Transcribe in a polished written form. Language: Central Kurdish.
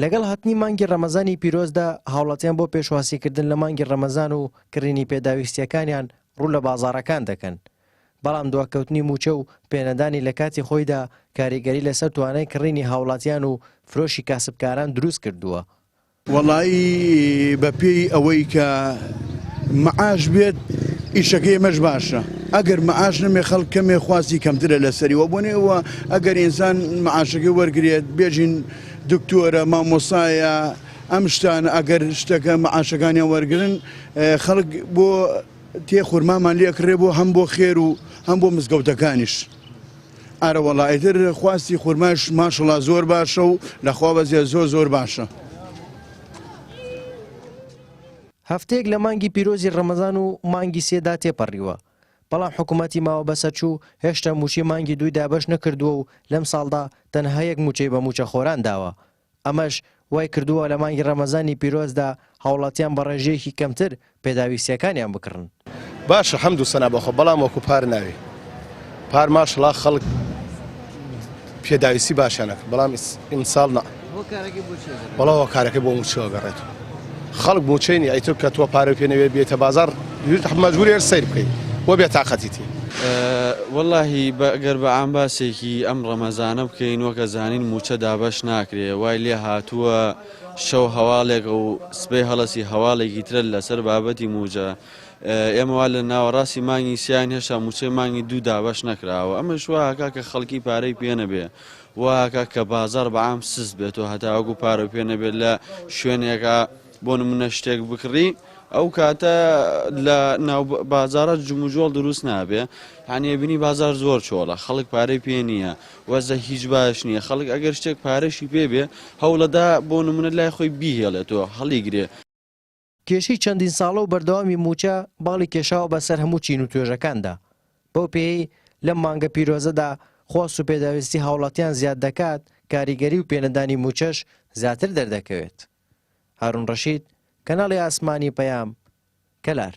لەگەڵ هاتنی مانگی ڕەمەزانی پیرۆزدا هاوڵاتیان بۆ پێشوازیکردن لە مانگی ڕەمەزان و کڕینی پێداویستییەکانیان ڕوو لە بازاڕەکان دەکەن، بەڵام دواکەوتنی مووچە و پێنەدانی لە کاتی خۆیدا کاریگەری لەسەر توانای کڕینی هاوڵاتیان و فرۆشی کاسبکاران دروست کردووە. وەڵایی بە پێی ئەوەی کە مەعاش بێت ئیشەکەی ئێمەش باشە ئەگەر مەعاش نەمێ خەڵک کەمێ خواستی کەمترە لەسەری وە بۆنێ وە ئەگەر ئینسان مەعاشەکەی وەرگێت بێژین دکتۆرە مامۆسایە ئەم شتانە ئەگەر شتەکە مەعاشەکانیان وەرگن خەڵک بۆ تێ خورمامان لێکڕێ بۆ هەم بۆ خێر و هەم بۆ مزگەوتەکانیش. ئارەوەڵا ئیتر خواستی خورماش ماشەڵا زۆر باشە و لەخوا بەزێ زۆر زۆر باشە. هەفتەیەک لە مانگی پیرۆزی ڕەمەزان و مانگی سێدا تێپەڕیوە، بەڵام حکومەتی ماوە بەسەرچوو هێشتا مووچەی مانگی دووی دابەش نەکردووە و لەمساڵدا تەنها یەک مووچەی بە مووچەخۆران داوە، ئەمەش وای کردووە لە مانگی ڕەمەزانی پیرۆزدا هاوڵاتیان بە ڕێژەیەکی کەمتر پێداویستییەکانیان بکڕن. باشە حەمد و سەنا بۆ خوا بەڵام وەکو پار ناوێ پار ماشەڵا خەڵک پێداویستی باشیان ئەکرد بەڵام ئیمساڵ نا وەڵا هۆکارەکەی بۆ مووچە ئەگەڕێتەوە خەڵک مووچەی نیە ئیتر کە تۆ پارەی پێ نەوێ بێتە بازاڕ مەجبوری هەر سەیر بکەی بۆ بێتاقەتیتی. وەڵاهی گەر بە عام باسێکی ئەم ڕەمەزانە بکەین وەک ئەزانین مووچە دابەش ناکرێ وای لێ هاتووە شەو هەواڵێکە و سبەی هەڵەسی هەواڵێکی ترە لەسەر بابەتی مووجە ئێمە وا لە ناوەڕاستی مانگی سیان هێشتا مووچەی مانگی دوو دابەش نەکراوە ئەمەش وا ئەکا کە خەڵکی پارەی پێ نەبێ وا ئەکا کە بازاڕ بە عام سست بێتەوە هەتاوەکو پارە پێ نەبێت لە شوێنێکا بۆ نمونە شتێک بکڕی ئەو کاتە لە ناو بازارە جموجۆڵ دروست نابێ یعنی بینی بازار زۆر چۆڵە خەڵک پارەی پێ نییە وەزە هیچ باش نییە خەڵک ئەگەر شتێک پارەشی پێ بێ هەوڵەدا بۆ نمونە لای خۆی بیهێڵێتەوە هەڵیگرێ. کێشەی چەندین ساڵە و بەردەوامی مووچە باڵی کێشاوە بەسەر هەموو چین و توێژەکاندا، بەو پێیەی لەم مانگە پیرۆزەدا خواست و پێداویستی هاوڵاتیان زیاد دەکات، کاریگەری و پێنەدانی مووچەش زیاتر دەردەکەوێت. هارون ڕەشید، کەناڵی ئاسمانی پەیام، کەلار.